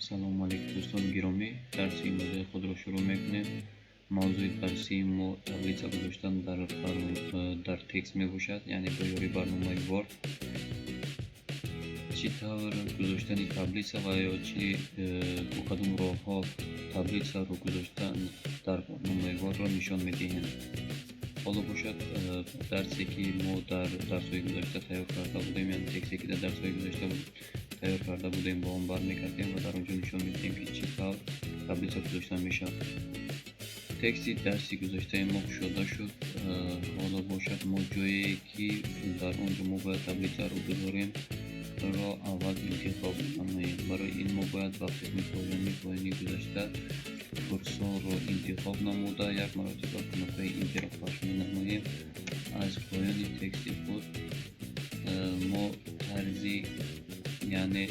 Салому алейкум, дӯстони гиромӣ. Дарси имрӯзаи худро шурӯъ мекунем. Мавзӯи дарсии мо таблица гузоштан дар текст мебошад, яъне бо ёрии барномаи Word. Чӣ тавр гузоштани таблица ва ё чӣ бо кадом роҳҳо таблицаро гузоштан дар барномаи Word-ро нишон медиҳем. Ҳоло бошад, дарсе, ки мо дар дарсҳои гузашта тайёр карда будем, яъне тексте, ки дар дарсҳои гузашта тайёр карда будем, ба он бармегардем ва дар он ҷо нишон медиҳем, ки чӣ тавр таблица гузошта мешавад. Тексти дарси гузаштаи мо кушода шуд. Ҳоло бошад, мо ҷое, ки дар он ҷо мо бояд таблицаро гузорем, ро аввал интихоб намоем. Барои ин мо бояд ба қисми поёни гузашта курсорро интихоб намуда, як маротиба кнопкаи Enter-ро пахш менамоем. Аз поёни тексти худ мо тарзи, яъне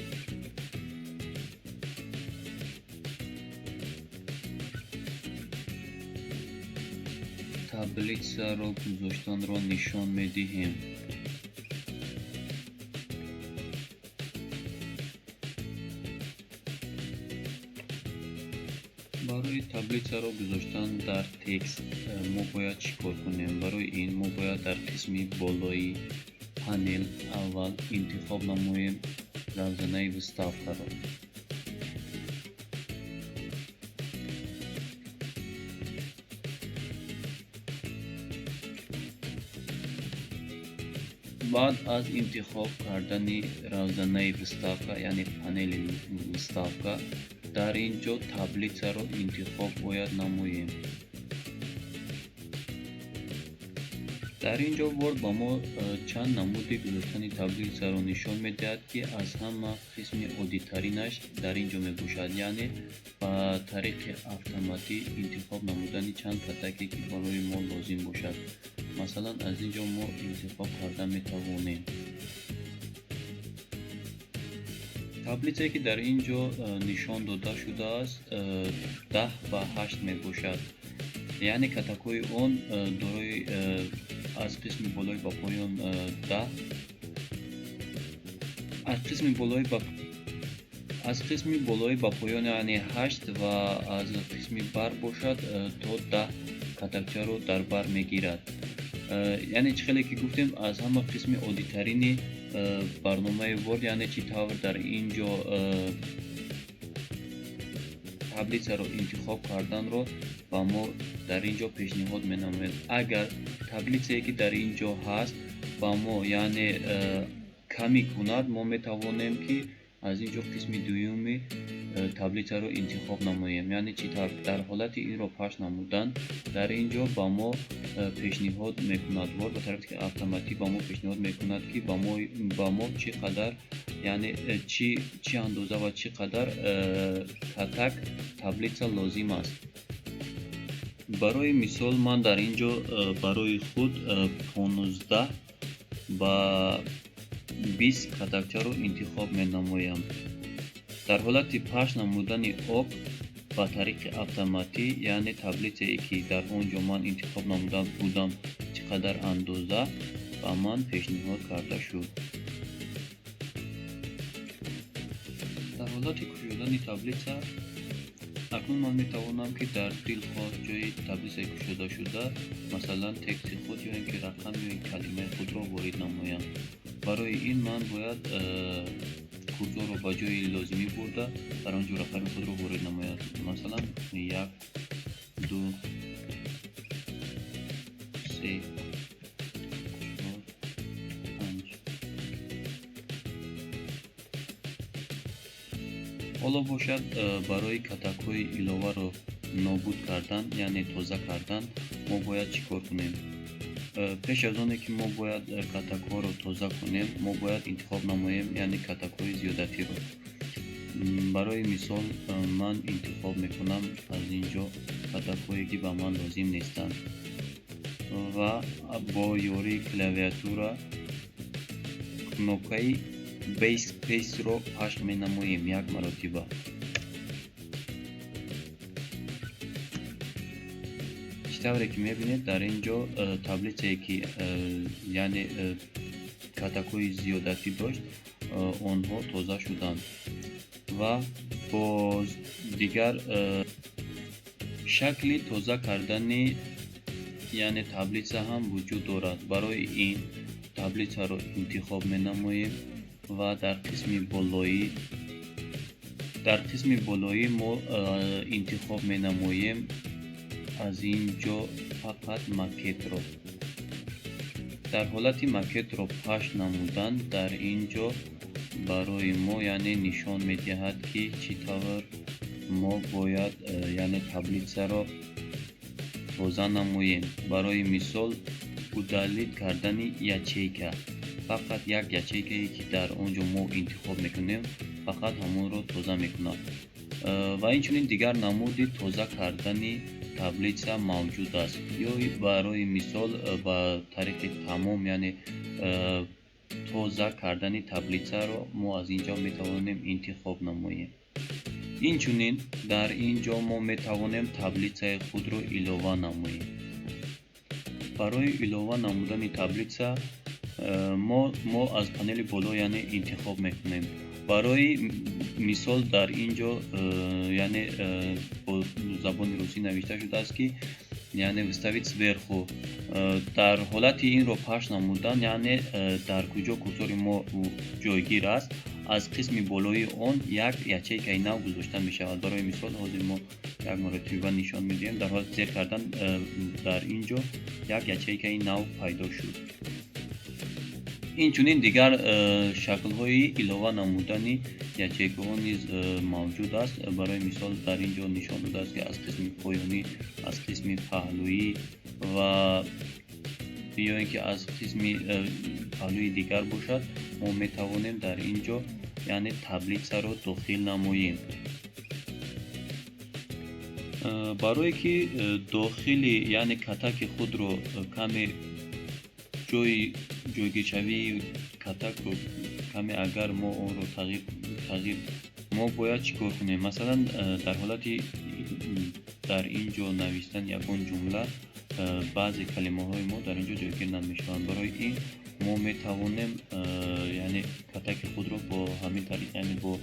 таблицаро гузоштанро нишон медиҳем. Барои таблицаро гузоштан дар текст мо бояд чӣ кор кунем? Барои ин мо бояд дар қисми болои панел аввал интихоб намоем равзанаи «Вставкаро». Баъд аз интихоб кардани равзанаи «Вставка», яъне панели «Вставка», дар ин ҷо таблицаро интихоб бояд намоем. Дар ин ҷо Word ба мо чанд намуди гузоштани таблицаро нишон медиҳад, ки аз ҳама қисми оддитаринаш дар ин ҷо мебошад, яъне ба тариқи автоматӣ интихоб намудани чанд катаке, ки барои мо лозим бошад. Масалан, аз ин ҷо мо интихоб карда метавонем. Таблицае, ки дар ин ҷо нишон дода шудааст, 10 ба 8 мебошад, яъне катакҳои он дорои аз қисми болои ба поён 10, аз қисми болои ба поён, яъне ҳашт, ва аз қисми бар бошад, то 10 катакчаро дар бар мегирад. Яъне чӣ хеле ки гуфтем, аз ҳама қисми оддитарини барномаи Word, яъне чӣ тавр дар ин ҷо таблицаро интихоб карданро ба мо дар ин ҷо пешниҳод менамояд. Агар таблицае, ки дар ин ҷо ҳаст, ба мо, яъне камӣ кунад, мо метавонем, ки аз ин ҷо қисми дуюми таблицаро интихоб намоем. Яъне чӣ тавр? Дар ҳолати инро пахш намудан, дар ин ҷо ба мо пешниҳод мекунад Word, ба тариқи автоматӣ ба мо пешниҳод мекунад, ки ба мо чӣ қадар, яъне чӣ андоза ва чӣ қадар катак таблица лозим аст. Барои мисол, ман дар ин ҷо барои худ 15 ба 20 катакчаро интихоб менамоям. Дар ҳолати пахш намудани ОК, ба тариқи автоматӣ, яъне таблицае, ки дар он ҷо ман интихоб намуда будам, чӣ қадар андоза ба ман пешниҳод карда шуд. Дар ҳолати кушодани таблица акнун ман метавонам, ки дар дилхоҳ ҷои таблицаи кушодашуда, масалан, тексти худ ё ин ки рақам ё ин калимаи худро ворид намоям. Барои ин ман бояд курсорро ба ҷои лозимӣ бурда, дар он ҷо рақами худро ворид намояд, масалан, як, ду, се, чор, панҷ. Ҳоло бошад, барои катакҳои иловаро нобуд кардан, яъне тоза кардан, мо бояд чӣ кор кунем? Пеш аз оне ки мо бояд катакҳоро тоза кунем, мо бояд интихоб намоем, яъне катакҳои зиёдатиро. Барои мисол, ман интихоб мекунам аз ин ҷо катакҳое, ки ба ман лозим нестанд, ва бо ёрии клавиатура кнопкаи Backspace-ро пахш менамоем як маротиба. Чӣ тавре ки мебинед, дар ин ҷо таблицае, ки яъне катакҳои зиёдатӣ дошт, онҳо тоза шуданд ва Боз дигар шакли тоза кардани, яъне таблица ҳам вуҷуд дорад. Барои ин таблицаро интихоб менамоем ва дар қисми болоӣ мо интихоб менамоем аз ин ҷо фақат макетро. Дар ҳолати макетро пахш намудан, дар ин ҷо барои мо, яъне, нишон медиҳад, ки чӣ тавр мо бояд, яъне, таблицаро тоза намоем. Барои мисол, удалить кардани ячейка, фақат як ячейкае, ки дар он ҷо мо интихоб мекунем, фақат ҳамонро тоза мекунад. Ва инчунин дигар намуди тоза кардани таблица мавҷуд аст. Ё барои мисол, ба тариқи тамом, яъне тоза кардани таблицаро мо аз ин ҷо метавонем интихоб намоем. Инчунин дар ин ҷо мо метавонем таблицаи худро илова намоем. Барои илова намудани таблица мо аз панели боло, яъне, интихоб мекунем. Барои мисол, дар ин ҷо, яъне, бо забони русӣ навишта шудааст, ки, яъне, «вставить сверху». Дар ҳолати инро пахш намудан, яъне, дар куҷо курсори мо ҷойгир аст, аз қисми болои он як ячейкаи нав гузошта мешавад. Барои мисол, ҳозир мо як маротиба нишон медиҳем. Дар ҳолати зер кардан, дар ин ҷо як ячейкаи нав пайдо шуд. Инчунин дигар шаклҳои илова намудани ячейкаҳо низ мавҷуд аст. Барои мисол, дар ин ҷо нишон додааст, ки аз қисми поёнӣ, аз қисми паҳлӯӣ ва ё ин ки аз қисми паҳлӯи дигар бошад, мо метавонем дар ин ҷо, яъне, таблицаро дохил намоем. Барое ки дохили, яъне, катаки худро каме, ҷои ҷойгиршавии катакро каме агар мо онро тағйир, мо бояд чӣ кор кунем? Масалан, дар ҳолати дар ин ҷо навиштани ягон ҷумла, баъзе калимаҳои мо дар ин ҷо ҷойгир намешаванд. Барои ин мо метавонем, яъне, катаки худро бо ҳамин тариқ, яъне бо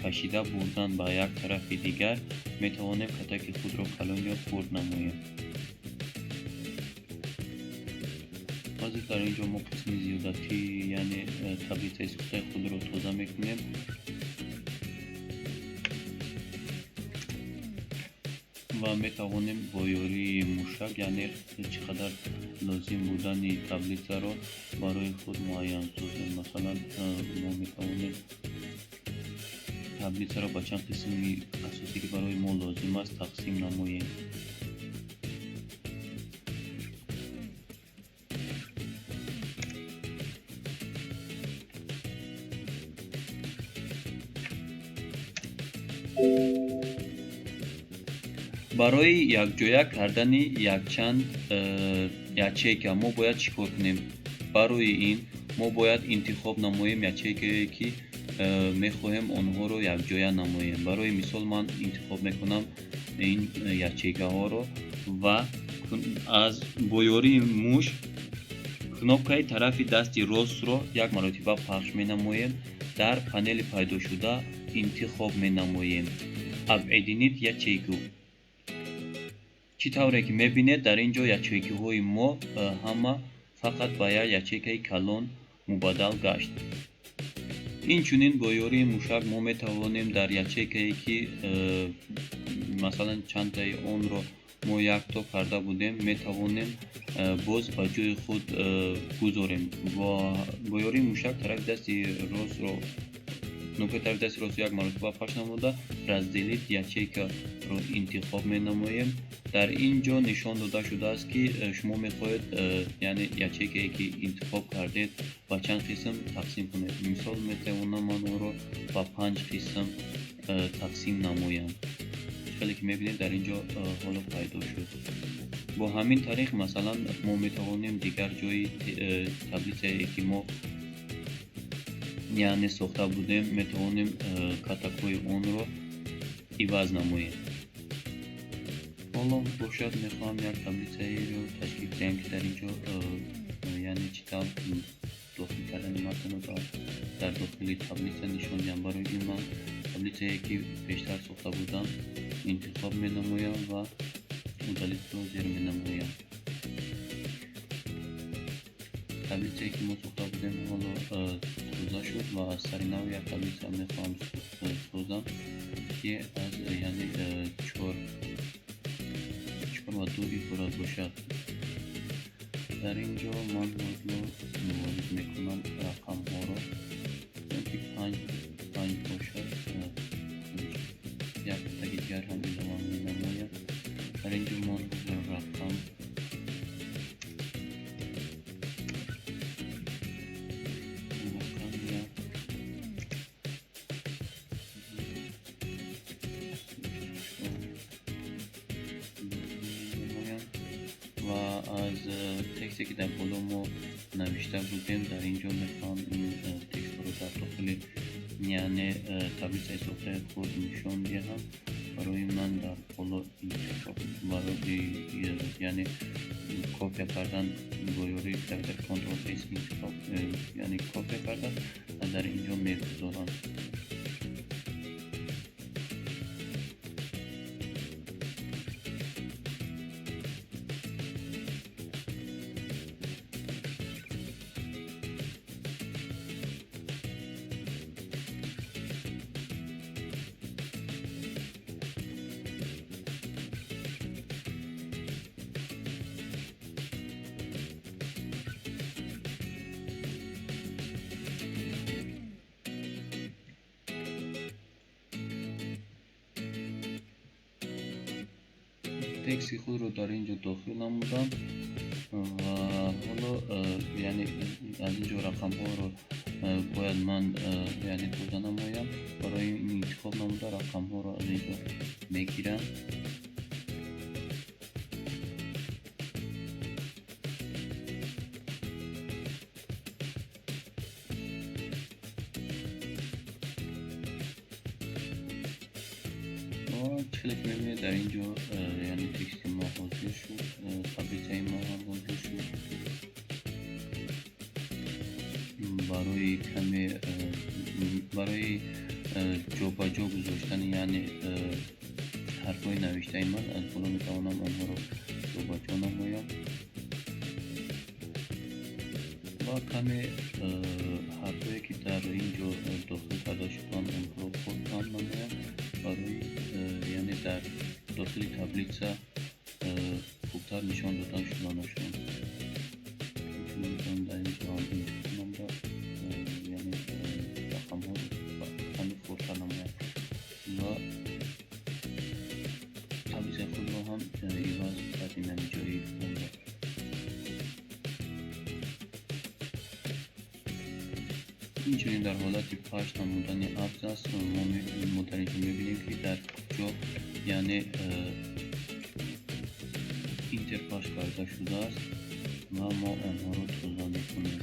кашида бурдан ба як тарафи дигар, метавонем катаки худро калон ё хурд намоем. Ҳозир дар ин ҷо мо қисми зиёдатӣ, яъне таблицаи сохтаи худро тоза мекунем ва метавонем бо ёрии мушак, яъне, чӣ қадар лозим будани таблицаро барои худ муайян созем. Масалан, мо метавонем таблицаро ба чанд қисми асосӣ, ки барои мо лозим аст, тақсим намоем. Барои якҷоя кардани якчанд ячейка мо бояд чӣ кор кунем? Барои ин мо бояд интихоб намоем ячейкае, ки мехоҳем онҳоро якҷоя намоем. Барои мисол, ман интихоб мекунам ин ячейкаҳоро ва аз бо ёрии муш кнопкаи тарафи дасти ростро як маротиба пахш менамоем. Дар панели пайдошуда интихоб менамоем «Объединить ячейку». Чӣ тавре ки мебинед, дар ин ҷо ячейкаҳои мо ҳама фақат ба як ячейкаи калон мубаддал гашт. Инчунин бо ёрии мушак мо метавонем дар ячейкае, ки масалан чандтаи онро мо якто карда будем, метавонем боз ба ҷои худ гузорем. Бо ёрии мушак тарафи дасти ростро, кнопкаи тарафи дасти ростро як маротиба пахш намуда, «Разделить ячейка»-ро интихоб менамоем. Дар ин ҷо нишон дода шудааст, ки шумо мехоҳед, яъне, ячейкае, ки интихоб кардед, ба чанд қисм тақсим кунед. Мисол, метавонам ман онро ба панҷ қисм тақсим намоям. Хеле ки мебинед, дар ин ҷо ҳоло пайдо шуд. Бо ҳамин тариқ, масалан, мо метавонем дигар ҷои таблицае, ки мо, яъне, сохта будем, метавонем катакҳои онро иваз намоем. Ҳоло бошад, мехоҳам як таблицаеро ташкил диҳем, ки дар ин ҷо, яъне, чӣ тавр дохил кардани матнро дар дохили таблица нишон диҳам. Барои ин ман Таблицае ки пештар сохта будам интихоб менамоям ва удалить ро зер менамоям. Таблицае ки мо сохта будем ҳоло тоза шуд ва аз сари нав як таблица мехоҳам созам, ки аз яъне 4 ва 2 иборат бошад. Дар ин ҷо ман ҳоло ворид мекунам рақамҳоро, ки 5 5 бошад, як таги дигар ҳам илова менамоям. Дар ин ҷо ман рақам ва аз тексте ки дар боло мо навишта будем дар ин ҷо мехоҳам ин текстро дар дохили яъне таблицаи сохтаи худ нишон диҳам. Барои ман дар боло интихоб барои яъне копия кардан бо ёрии клавиатура Ctrl S интихоб яъне копия кардан ва дар ин ҷо мегузорам. Тексти худро дар ин ҷо дохил намудам ва ҳоло яъне аз ин ҷо рақамҳоро бояд ман яъне тоза намоям. Барои ин интихоб намуда рақамҳоро аз ин ҷо мегирам. Хеле ки мебинед дар ин ҷо яъне тексти мо ҳозир шуд, таблицаи мо ҳам ҳозир шуд. Барои каме барои ҷобаҷо гузоштани яъне ҳарфҳои навиштаи ман аз боло метавонам онҳоро ҷобаҷо намоям ва каме ҳарфҳое ки дар ин ҷо дохил карда шуданд онҳоро хурдтар намоям барои яъне дар дохили таблица хубтар нишон дода шуданашон. Метавонам дар ин ҷо ҳам интихоб намуда яъне рақамҳоро каме хурдтар намоям ва таблицаи худро ҳам иваз кардем, яъне ҷои онро. Инчунин дар ҳолати пахш намудани абзац мо дар ин ҷо мебинем, ки дар куҷо яъне Enter пахш карда шудааст ва мо онҳоро тоза мекунем.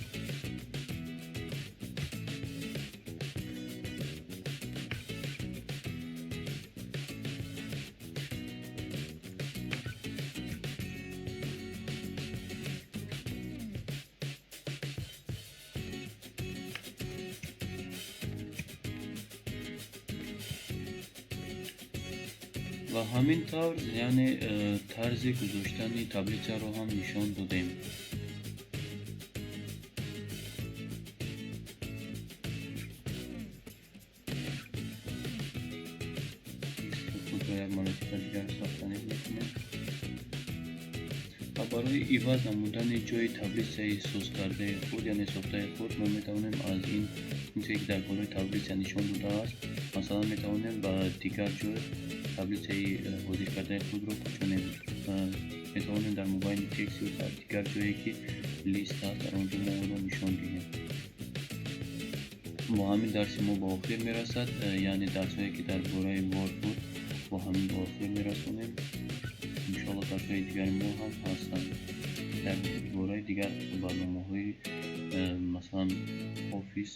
Ва ҳамин тавр яъне тарзи гузоштани таблицаро ҳам нишон додем. Худро як маротиба дигар сохтанӣ мекунем ва барои иваз намудани ҷои таблицаи созкардаи худ яъне сохтаи худ мо метавонем аз ин функсия ки дар болои таблица нишон додааст, масалан метавонем ба дигар ҷой таблицаи ҳозир кардаи худро кӯчонем. Метавонем дар мобайни текст ё дар дигар ҷое ки лист аст дар он ҷо мо онро нишон диҳем. Бо ҳамин дарси мо ба охир мерасад, яъне дарсҳое ки дар бораи Word буд бо ҳамин ба охир мерасонем. Иншоалло дарсҳои дигари мо ҳам ҳастанд дар бораи дигар барномаҳои масалан Office.